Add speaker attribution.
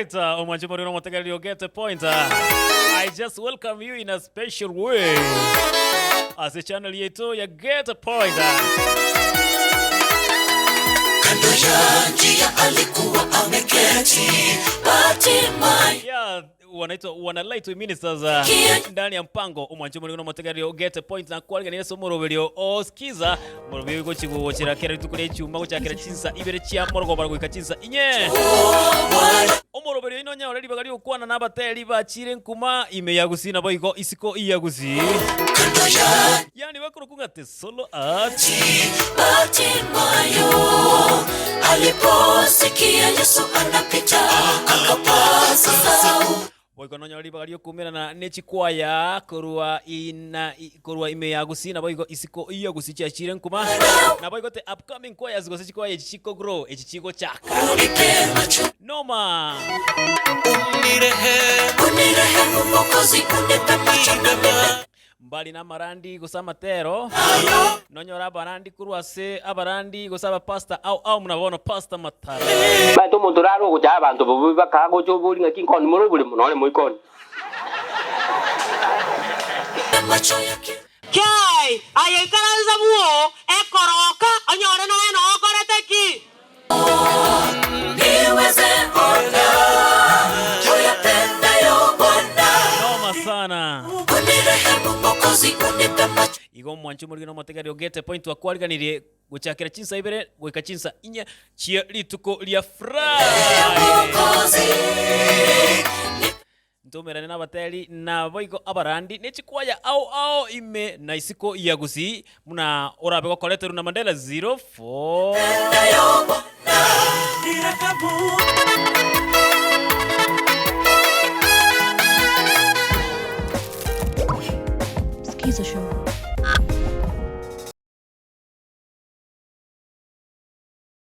Speaker 1: Alright, uh, omwanchi moriro omotegereri o Get a Point. Uh, I just welcome you in a special way. Ase channel yetu ya Get a Point. Uh,
Speaker 2: Kando ya njia alikuwa ameketi Bartimayo.
Speaker 1: yeah, wanaitwa wanalaitwa ministers uh, ndani ya mpango omwanchi moriro omotegereri o Get a Point na kwariganire ase omoroberio osikiza Morobio gochia gochera kera rituko ria echuma gochakera chinsa ibere chia morogobara goika chinsa inye. Omoroberio oino onyore ribaga ri'ogokwana nabateri bachire nkuma ime ya Gusii naboigo isiko ya Gusii. Yaani bakorokwa ng'a The Solo Art.
Speaker 2: Bartimayo aliposikia Yesu anapita akapaza sauti.
Speaker 1: Boigo nonyore ribaga ri'okoumerana ne chikwaya korwa ina korwa ime ya Gusii naboigo isiko ya Gusii chiachire nkuma, naboigo the upcoming choirs gose chikwaya echi chikogrow echi chigochaka.
Speaker 2: Unipe macho
Speaker 1: Noma!
Speaker 2: unirehemu Mwokozi, unipe macho na mimi
Speaker 1: Mbali namarandi gose amatero, nonyore abarandi korwa ase abarandi gose abapastor ao ao buna bono Pastor Matara.
Speaker 3: Omanyete omonto orare ogochaya abanto bobe bakaga gocha obori ng'aki nkoni more oboremo nore moikoni.
Speaker 4: Kai, aye ikaransa bwoo, ekoroka, onyore nonya noo okorete ki?
Speaker 1: Noma sana. Igo omwancho omorige na omotegereri ogete point akwariganirie gochakera chinsa ibere goika chinsa inye chie rituko ria Friday. Ntomerane nabateri naboigo abarandi ne chikwaya ao ao ime na isiko ya Gusii buna orabe gokoreterwa na Mandela 04.